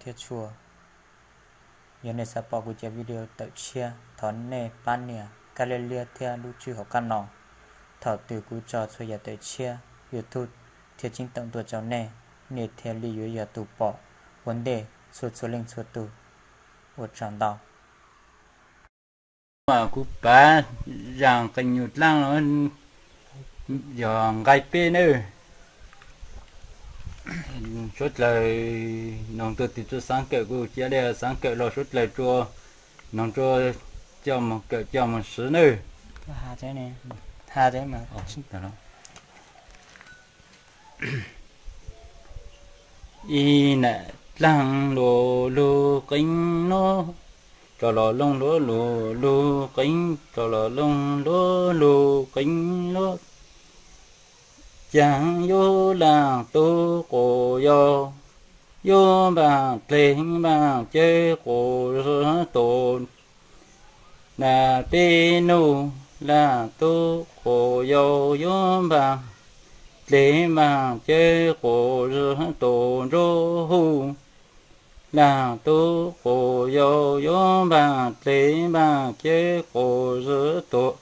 thiab tshua. Yog nej xav pom kuv cov video tawm tshiab, thov nej pab nias kab liab liab thiab lub tswb hauv qab no. Thaum twg kuv tso txhua yam tawm tshiab, YouTube thiaj ceeb toom tuaj rau nej, nej thiaj li yuav yog tus pom ua ntej txhua txhua leej txhua tus. Ua tsaug ntau. Mas kuv pav Zam Qees Nyuj Dlaaj los yog nqaij peb nawb. Suav dlawg noog tuaj tig tsi xaav kawm kuj cia li xaav kawm los suav dlawg rua noog rua coj moog kawm coj moog swv nawb. Ib nam dlaag luas lug qeeb lub, rov los looj luas lug lug qeeb, rov los looj luas lug qeeb lub. Caag yub laag tub quas yau, yub npaag dleg npaag cawv quas zib tus. Nam teb nuj laag tub quas yau, yub npaag dleg npaag cawv quas zib tus. Ntsuab huj laag tub quas yau, yub npaag dleg npaag cawv quas zib tus.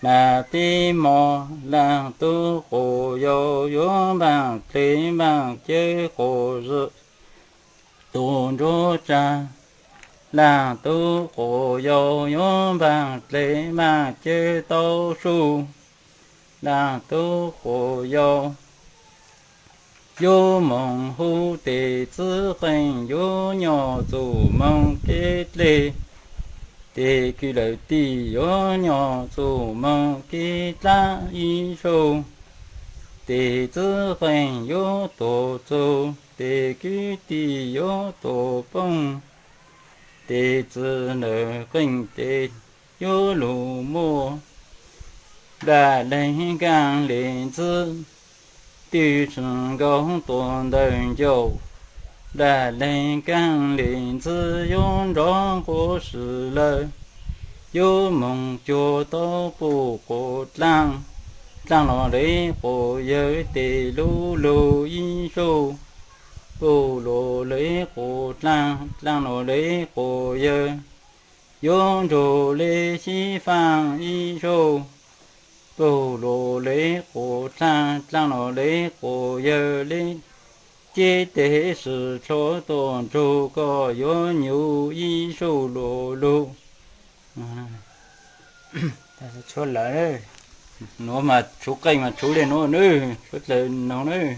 Nam teb mos laag tub quas yau, yub npaag dleg npaag cawv quas zib tus. Ntsuab tsag laag tub quas yau, yub npaag dleg npaag cawv tauv suj laag tub quas yau. Yub moog hub tes txwv qeej, yub nyuas txuj moog kev dlej. Tes kwv lawm tij, yub nyuas txuj moog kev dlaab ib zaug. Tes txwv qeej yub tuam txug, tes kwv tij yub tuam pooj. Tes txwv ntawm qeej tes yub lug muaj. Nplaj leeg nkaaj le ntxwv, twb tsi nkaus tuam ntawm ncauj. Nplaj leeg nkaaj le ntxwv, yub nrov nquav si lawm. Yub moog cuag tau puj quas dlaaj, dlaaj los le quas yawg tes lub lug ib zaug. Puj los le quas dlaaj, dlaaj los le quas yawg. Yub nrug le xib faaj ib zaug. Puj los le quas dlaaj, dlaaj los le quas yawg le. Ceb tes si tshuav tuaj nrug koj yuav nyuj ib zaug luas lug. Nuav mas tshuv qeej mas tshuv le nuav nawb, suav dlawg noog nawb.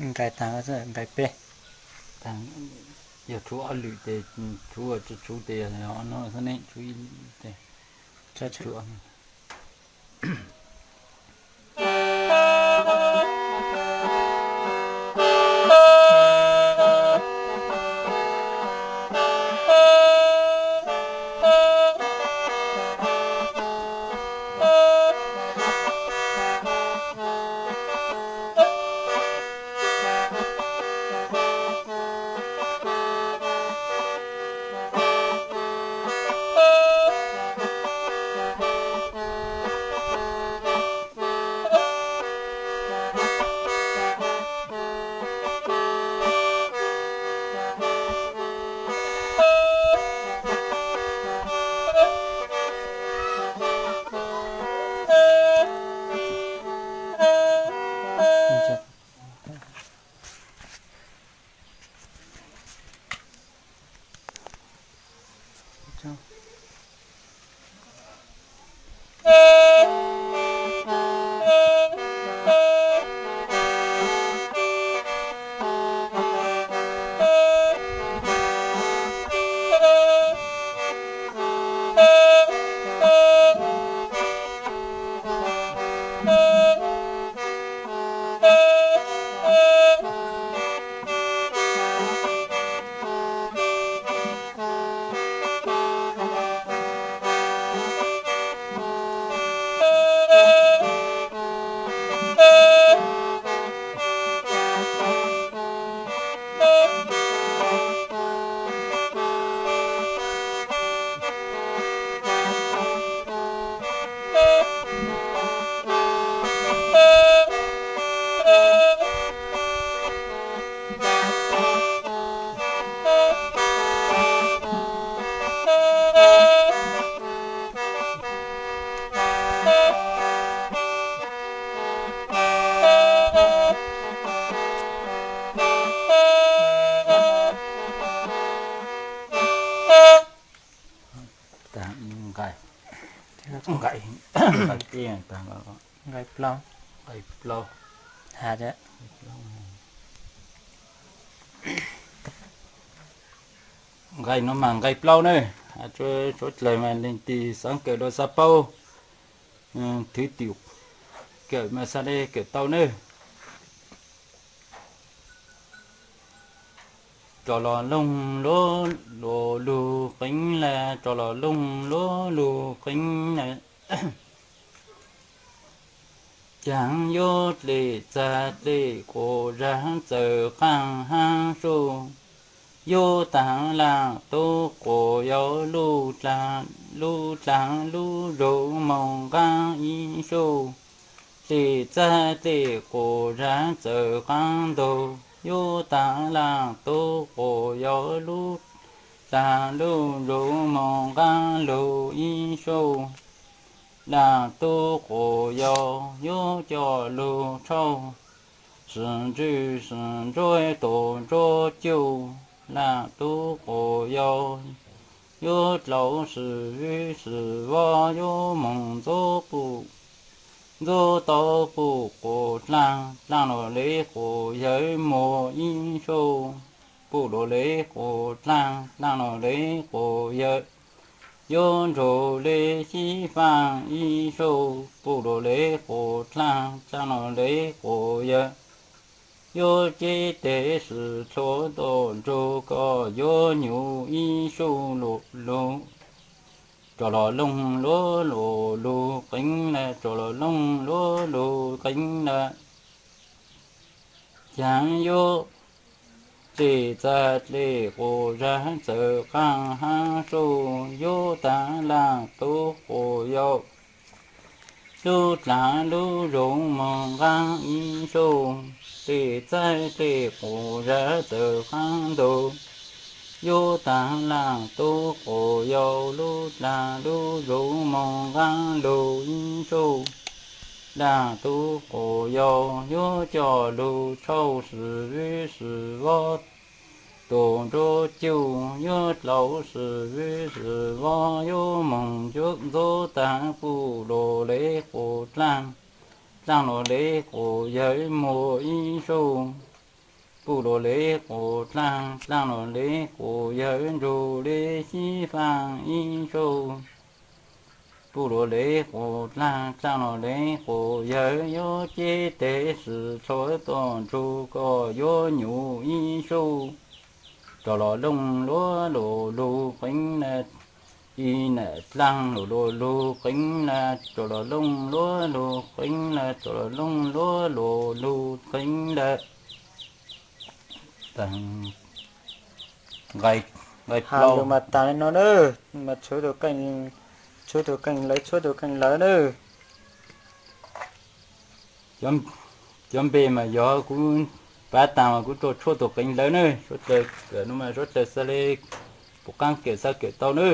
Nqai taag, nqai peb. Yog tshuv ob lwm ces tshuv, tshuv tes no xwb ne, tshuv ib lwm tes. Nqai, nqai, nqai plaub, nqai plaub. Nqai no mas nqai plaub na. Suav dlawg mas leej twg xaav kawm los xaav paub, thwv twm kawm mas xaav le kawm tau nawb. Tso los loog lub, lub lug qeeb lawm, tso los loog lub lug qeeb lawm. Caag yuav dlej txag dlej quas zag txawm qaab haab suj, yuav taag laaj tub quas yau lub dlaag, lub dlaag lub zoov moog nqaab ib suj. Dlej txag dlej quas zag txawm qaab ntaug, yuav taag laaj tub quas yau lub dlaag lub zoov moog nqaab lug ib suj. Laaj tub quas yau yuav coj lug tshauj, sim ntswj sim ntsuab tus ntsuab cuj. Laaj tub quas yau yuav dlaus sim vwb sim vob, yuav moog ntxuav puj, ntxuav tau puj quas dlaag, dlaag los le quas yawg muag ib suj. Puj los le quas dlaag, dlaag los le quas yawg, yuav ntsug le xib faaj ib suj. Puj los le quas dlaag, dlaag los le quas yawg, yuav cev tes sim txhua tau ntsug kom yuav nyuj ib suj lug lug. Tso los loog lub, lub lug qeeb lawm, tso los loog lub lug qeeb lawm. Caag yuav dlej txag dlej quas zag txawm qaab haab suj, yuav taag laaj tub quas yau lub dlaag lub zoov moog nqaab ib suj. Dlej txag dlej quas zag txawm qaab ntaug, yuav taag laaj tub quas yau lub dlaag lub zoov moog nqaab lug ib suj. Laaj tub quas yau yuav coj lug tshauj sim vwb sim vob, tus ntsuab cuj yuav dlaus sim vwb sim vob, yuav moog ntxuav taag puj los le quas dlaag, dlaag los le quas yawg muag ib suj. Puj luas lev qus dlaaj, dlaaj luas lev qus yawg, ntsug lev xyib faaj ib zaug. Puj luas lev qus dlaaj, dlaaj luas lev qus yawg, yuav ceb teg xwm txhua tuaj ntsug koj yuav nyuj ib zaug. Rov los looj luab lug lug qeev lawm, ib nam dlaaj lug lug lug qeev lawm, rov los looj luab lug qeev lawm, rov los looj luab lug lug qeev lawm. Nqai, nqai plaub mas tas li no na, mas tshuav tus keej, tshuav tus keej lawv, tshuav tus keej lawv na. Cov npe mas yog kuv pav taag mas kuv rua tshuaj tus qeev lawv na, suav dlawg kawm no mas suav dlawg xaav le puv qaab kawm xaav kawm tau na.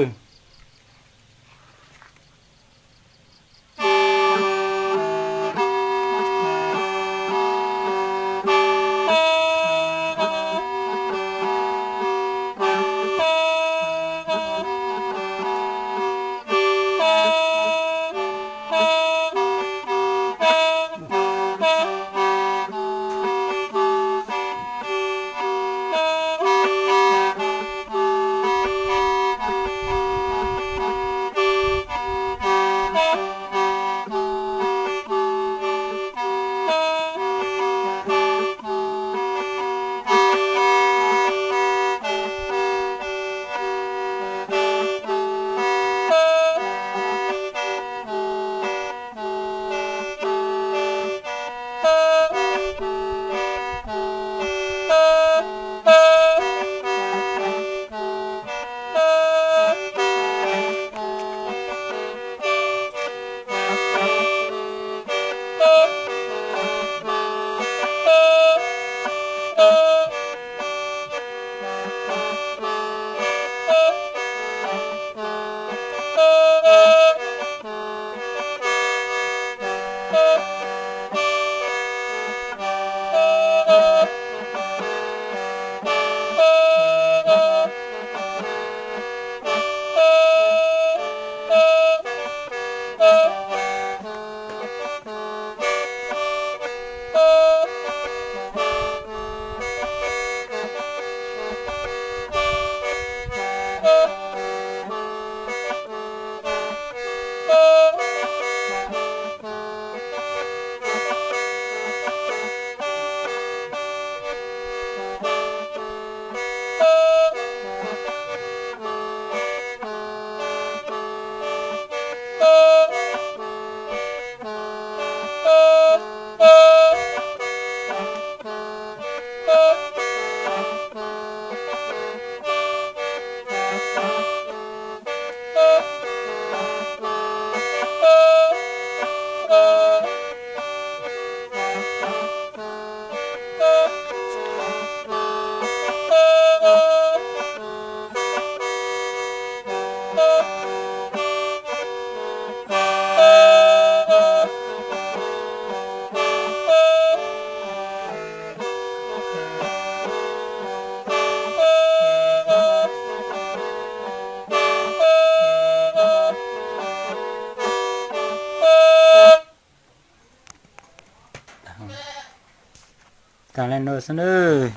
Taag le nuav xwb nawb.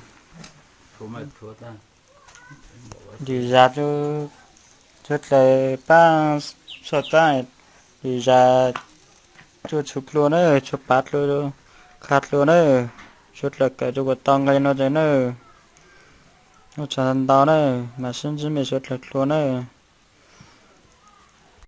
Yus zag suav dlawg paab soj taab, yus zag tsuj txhu dlua na, tsuj pav dlua, qha dlua na, suav dlawg kawm rua kuas tau nqe nuav tes na. Ua tsaug ntau na, mas sib ntsib mej suav dlawg dlua na.